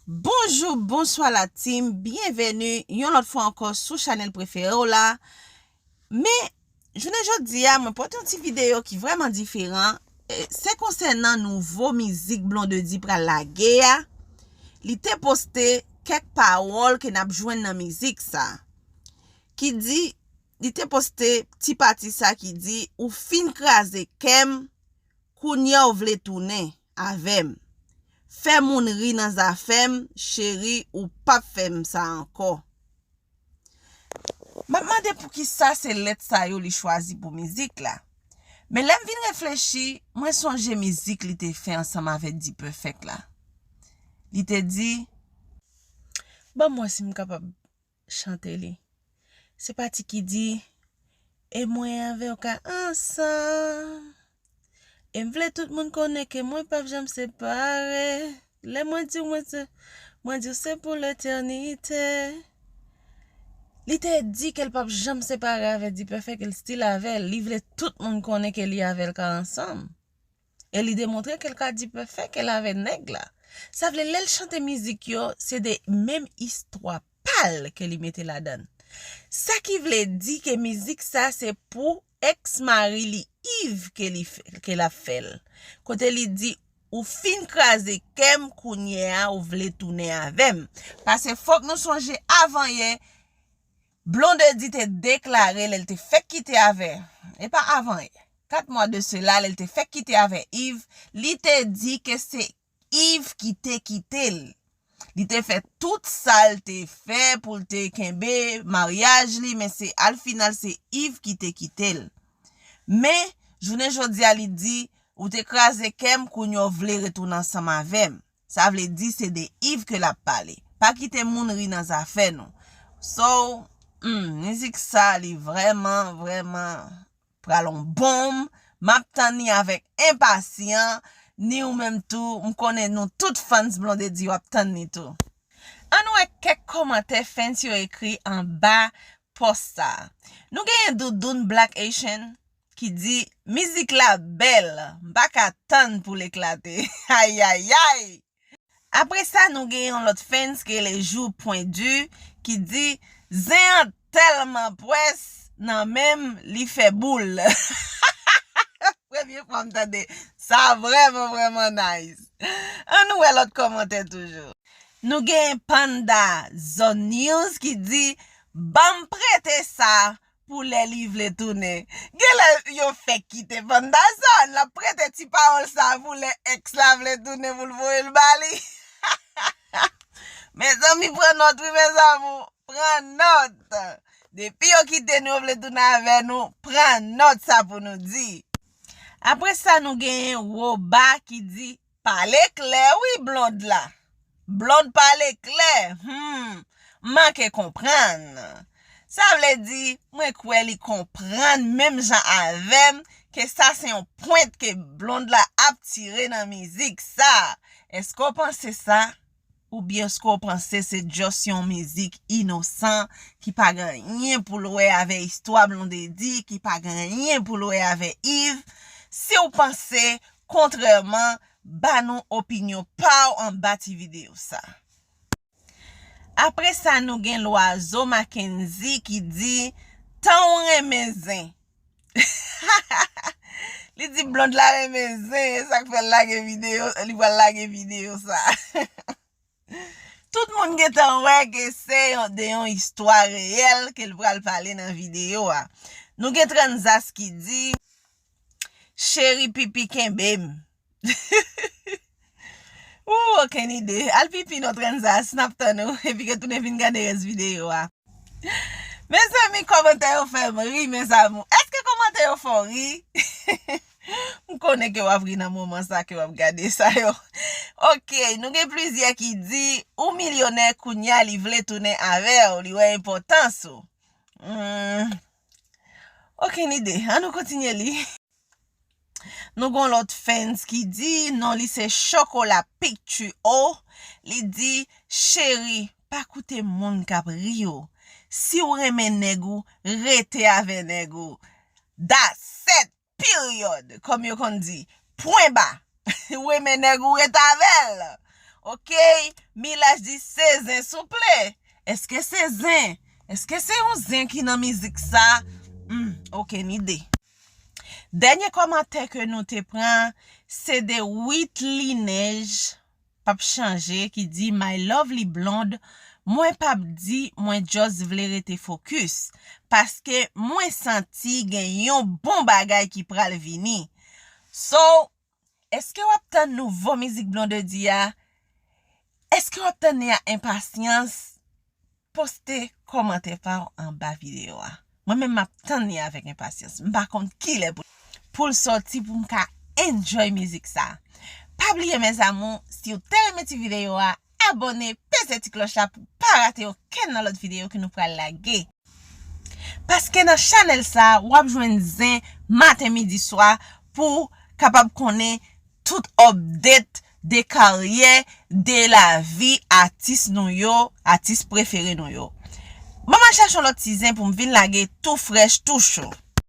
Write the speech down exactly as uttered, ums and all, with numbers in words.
Bonjou, bonswa la team, byenveni yon lòt fwa ankò sou chanèl prefere w la. Men, jounen jodi a, mwen pote yon ti videyo ki vrèman diferan. E, se konsènan nouvo mizik Blondedy pral lage a. Li te poste kèk pawòl ke n ap jwenn nan mizik sa. Ki di, li te poste ti pati sa ki di, ou fin kraze kè m, kounye a w vle tounen avè m. Fè moun ri nan zafè m, cheri, ou p ap fè m sa ankò. M ap mande poukisa se lèt sa yo li chwazi pou mizik la. Men lè m vin reflechi, mwen sonje mizik li te fè ansanm avèk D-Perfect la. Li te di, ban m wè si m kapab chante li. Se pati ki di, e mwen avè w ka ansanm. E m vle tout moun konnen ke mwen p ap janm separe. Lè mwen di w mwen se, mwen di w se pou letènite. Li te di ke l p ap janm separe avè D-Perfect, ke l still avè l. Li vle tout moun konnen ke li avè l ka ansanm. E li demontre ke l ka D-Perfect, ke l avè nèg la. Sa vle lè l chante mizik yo, se de menm istwa pa l ke li mete ladan l. Sa ki vle di ke mizik sa se pou ex mari li Yves ke li fè, ke l ap fè l. Kote li di, ou fin kraze kè m, kounye a ou vle tounen avè m. Paske fòk nou sonje avan yè, Blondedy te deklare lè l te fèk kite avè, e pa avan yè, kat mwa de sela, lè l te fèk kite avè Yves, li te di ke se Yves ki te kite l. Li te fè tout sa l te fè pou l te kenbe maryaj li, men se al final se Yves ki te kite l. Men, jounen jodi a li di, ou te kraze kè m, kounye a w vle retounen ansanm avè m. Sa vle di se de Yves ke l ap pale. Pa kite moun ri nan zafè nou. So, hmm, mizik sa li vrèman, vrèman pral on bonm. M ap tann li avèk enpasyan. Ni ou menm tou, m konnen nou tout fans Blondedy w ap tann li tou. Ann wè kèk kòmantè fans yo ekri anba pòs sa. Nou genyen Doudoun Black Asian ki di, mizik la bèl, m pa ka tann pou l eklate. Ayayay! Apre sa, nou gen yon lòt fans ki rele Jou Pwen Di ki di, zen an tèlman pwès nan men m, li fè boul. Premye fwa m tande. Sa vrèman, vrèman nice. Ann wè lòt kòmantè toujou. Nou gen Panda Zone News ki di, ban m prete sa pou lè li vle tounen. Genlè yo fèk kite Panda Zone, l ap prete ti pawòl sa pou lè ex la vle tounen pou l voye l ba li. Mezanmi, pran nòt wi, mes amours, pran nòt. Depi yo kite nou, yo vle tounen avè nou, pran nòt sa pou nou di. Apre sa, nou genyen Woba ki di, pale klè wi, Blond la. Blond pale klè, hmm, m manke konprann. Sa vle di, mwen kwè li konprann menm jan avè m, ke sa se yon pwent ke Blond la ap tire nan mizik sa. Èske w panse sa? Oubyen èske w panse se just yon mizik inosan ki pa gen anyen pou l wè avè istwa Blondedy, ki pa gen anyen pou l wè avè Yves? Si w panse kontrèman, ba nou opinyon pa w anba ti videyo sa. Apre sa, nou gen Lwazo Mackenzie ki di, tan w renmen zen. Li di Blond la renmen zen, e sa k fè l lage videyo, li pral lage videyo sa. Tout moun gentan wè ke se yon, de yon istwa reyèl ke l pral pale nan videyo a. Nou gen Tranzas ki di, cheri pipi kenbe m. Ou, okenn ide. Al pipi non, Tranzas, n ap tann ou, epi retounen vin gade rès videyo a. Mezanmi, kòmantè yo fè m ri, mes amours. Èske kòmantè yo fè w ri? M konnen ke w ap ri nan moman sa ke w ap gade sa yo. Ok, nou gen plizyè ki di, ou milyonè kounye a, li vle tounen avè w, li wè enpòtans ou. Hmm. Okenn ide. Ann nou kontinye li. Nou gen yon lòt fans ki di, non li se Chocolat Picture O. Li di, cheri, pa koute moun k ap ri yo. Si w renmen nèg ou, rete avè nèg ou. That's it, period, kòm yo konn di. Pwen ba. Ou renmen nèg ou, rete avè l. Ok, Milaj di se zen souple. Èske se zen? Èske se yon zen ki nan mizik sa? Hmm, ok, ni de. Dènye kòmantè ke nou te pran, se de Whitley Neige, p ap chanje, ki di, My lovely blonde, mwen p ap di, mwen just vle rete focus, paske mwen santi gen yon bon bagay ki pral vini. So, èske w ap tann nouvo mizik Blondedy a? Èske w ap tann li ak enpasyans? Poste kòmantè pa w anba videyo a. Mwen menm m ap tann li avèk enpasyans. M pa konn kilè pou, pou l sòti pou m ka enjoy mizik sa. Pa bliye mes amours, si w te renmen ti videyo a, abòne, peze ti klòch la pou w pa rate okenn nan lòt videyo ke nou pral lage. Paske nan chanèl sa, w ap jwenn zen maten, midi, swa pou w kapab konnen tout update de karyè, de lavi atis nou yo, atis prefere nou yo. Mwen al chache yon lòt ti zen pou m vin lage tou frèch, tou cho.